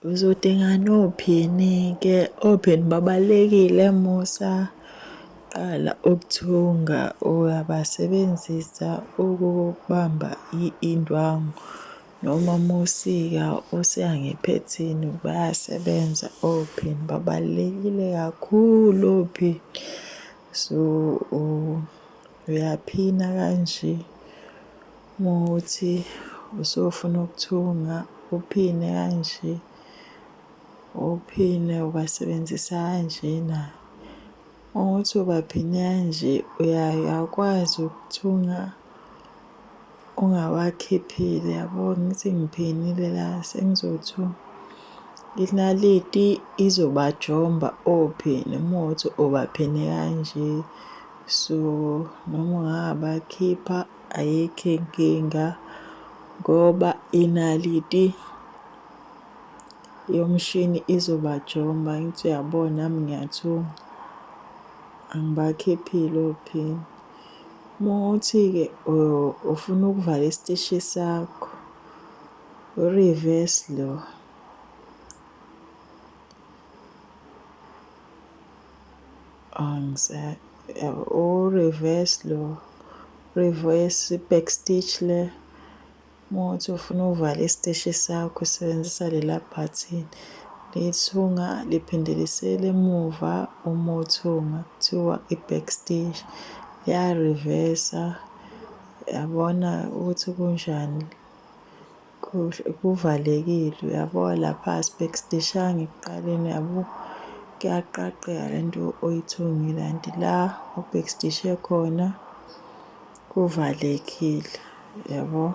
Uzodinga nophini-ke, ophini babalulekile Musa. Qala ukuthunga uyabasebenzisa ukubamba indwangu noma uma usika, usika ngephethini bayasebenza ophini babalulekile kakhulu ophini. So, uyaphina kanje uma kuwukuthi usufuna ukuthunga uphine kanje, uphine ubasebenzisa kanjena. Uma kuwukuthi ubaphine kanje uyakwazi ukuthunga ungawakhiphile yabo. Ngithi ngiphinile la sengizothunga. Inaliti izobajomba ophini uma kuwukuthi ubaphine kanje. So, noma ungabakhipha ayikho inkinga ngoba inaliti yomshini izobajomba. Angithi uyabona nami ngiyathunga, angibakhiphile ophini. Uma kuwukuthi-ke ufuna ukuvala isiteshi sakho, u-reverse lo. U-reverse lo, reverse i-back stitch le. Uma kuwukuthi ufuna ukuvala isiteshi sakho usebenzisa lela bhathini. Lithunga liphinde lisele emuva uma uthunga kuthiwa i-back stitch. Liya-reverse-a, yabona ukuthi kunjani. Kuvalekile uyabo lapha asibackstishanga ekuqaleni yabo. Kuyaqaqeka le nto oyithungile kanti la obackstishe khona kuvalekile yabo.